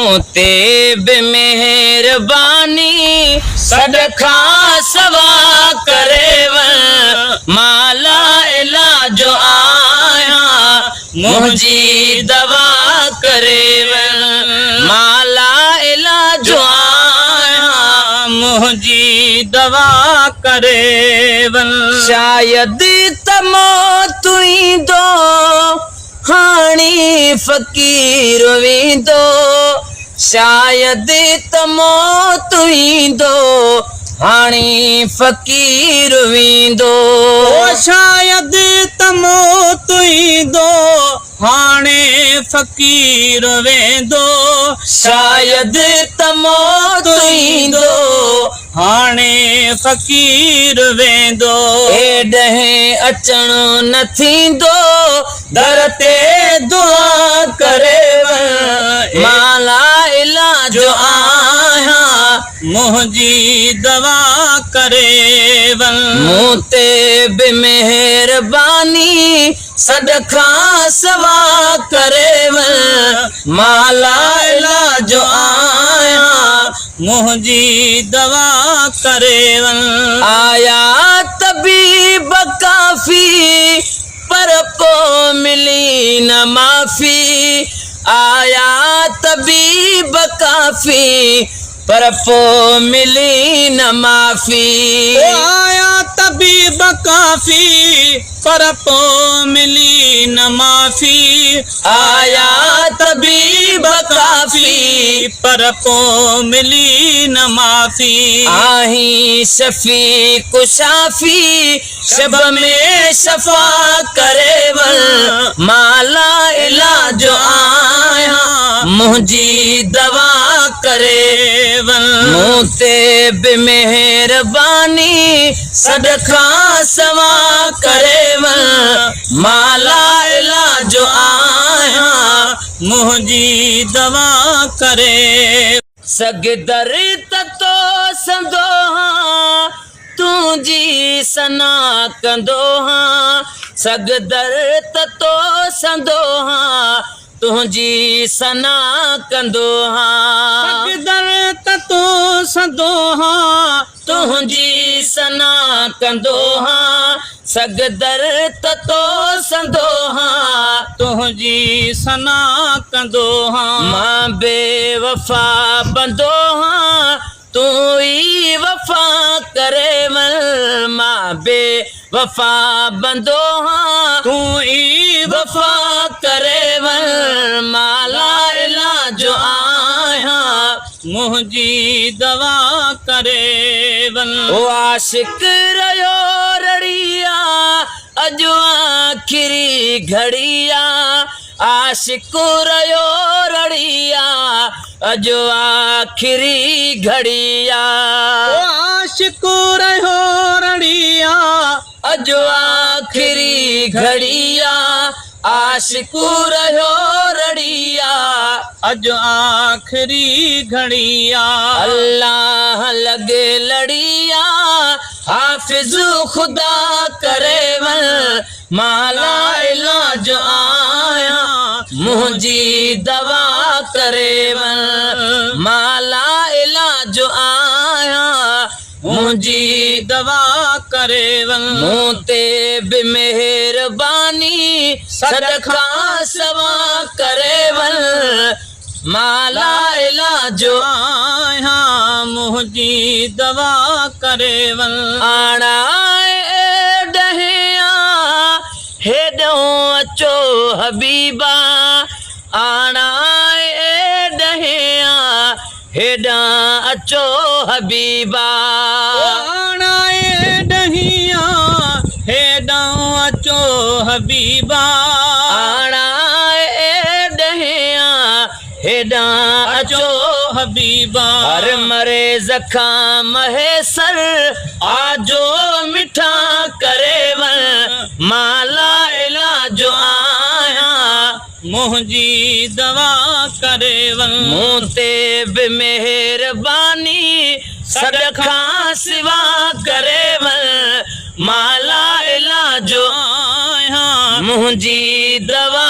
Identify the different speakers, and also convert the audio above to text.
Speaker 1: مون تي به مهرباني سڏ کان سوا ڪري وڃ مان لاعلاج آهيان منهنجي دوا ڪري وڃ مان لاعلاج آهيان
Speaker 2: منهنجي دوا ڪري وڃ.
Speaker 1: شايد ته موت ايندو هاڻي فقير ويندو شايد ته موت ايندو هاڻي فقير ويندو.
Speaker 2: او شايد ته موت ايندو هاڻي فقير ويندو.
Speaker 1: شايد ته موت ايندو
Speaker 2: هاڻي فقير ويندو.
Speaker 1: هيڏهين اچڻ نه ٿيندو، در تي دعا ڪري وڃ، مان لاعلاج آهيان.
Speaker 2: منهنجي دوا ڪري وڃ.
Speaker 1: مون تي به مهرباني سڏ کان سوا ڪري وڃ، مان لاعلاج آهيان.
Speaker 2: منهنجي دوا ڪري وڃ.
Speaker 1: آيا طبيب ڪافي پر پو ملي نه معافي آيا طبيب ڪافي پر پو ملي نه معافي.
Speaker 2: آيا طبيب ڪافي پر پو ملي نه معافي.
Speaker 1: آيا طبيب ڪافي
Speaker 2: پر پو ملي نه معافي.
Speaker 1: آهين شفيق شافي شب ۾ شفا ڪري وڃ مان لاعلاج آهيان منهنجي دوا ڪري وڃ مون تي به مهرباني سڏ کان سوا ڪري وڃ مان لاعلاج آهيان.
Speaker 2: منهنجي دوا ڪري.
Speaker 1: سگهه در ته تو سندو هان، تنهنجي ثنا ڪندو هان. سگهه در ته تو سندو هان، تنهنجي ثنا ڪندو هان.
Speaker 2: سگهه در ته تو سندو هان،
Speaker 1: تنهنجي ثنا ڪندو هان. سگهه در ته تو سندو هان.
Speaker 2: تنهنجي ثنا ڪندو هان.
Speaker 1: مان بي وفا بندو هان، تون ئي وفا ڪري وڃ. مان بي وفا بندو هان،
Speaker 2: تون ئي
Speaker 1: وفا ڪري وڃ. مان لاعلاج آهيان.
Speaker 2: منهنجي دوا ڪري وڃ.
Speaker 1: او عاشق رهيو رڙي آ، اڄ آخري گهڙي آ. عاشق رهيو رڙي آ، اڄ آخري گهڙي آ.
Speaker 2: او عاشق رهيو رڙي آ،
Speaker 1: اڄ آخري گهڙي آ. عاشق رهيو رڙي آ.
Speaker 2: اڄ آخري گهڙي آ.
Speaker 1: الله لڳي لڙي آ. حافظ خدا ڪري وڃ. مان لاعلاج آهيان. منهنجي دوا ڪري وڃ. مان لاعلاج آهيان. منهنجي
Speaker 2: دوا ڪري وڃ.
Speaker 1: مون تي به مهرباني سڏ کان سوا ڪري وڃ. مان لاعلاج
Speaker 2: آهيان. منهنجي دوا ڪري وڃ.
Speaker 1: آڻائي ڏهيان هيڏئون اچو حبيبا. آڻائي ڏهيان هيڏانهن اچو حبيبا.
Speaker 2: آڻائي ڏهيان هيڏانهن اچو حبيبا.
Speaker 1: آڻائي ڏهيان هيڏانهن اچو
Speaker 2: حبيبا.
Speaker 1: هر مريض کان مهيسر آجو مٺا ڪري وڃ. مان لاعلاج آهيان.
Speaker 2: منهنجي دوا ڪري وڃ.
Speaker 1: مون تي به مهرباني سڏ کان سوا ڪري وڃ. مان لاعلاج
Speaker 2: آهيان.
Speaker 1: منهنجي دوا.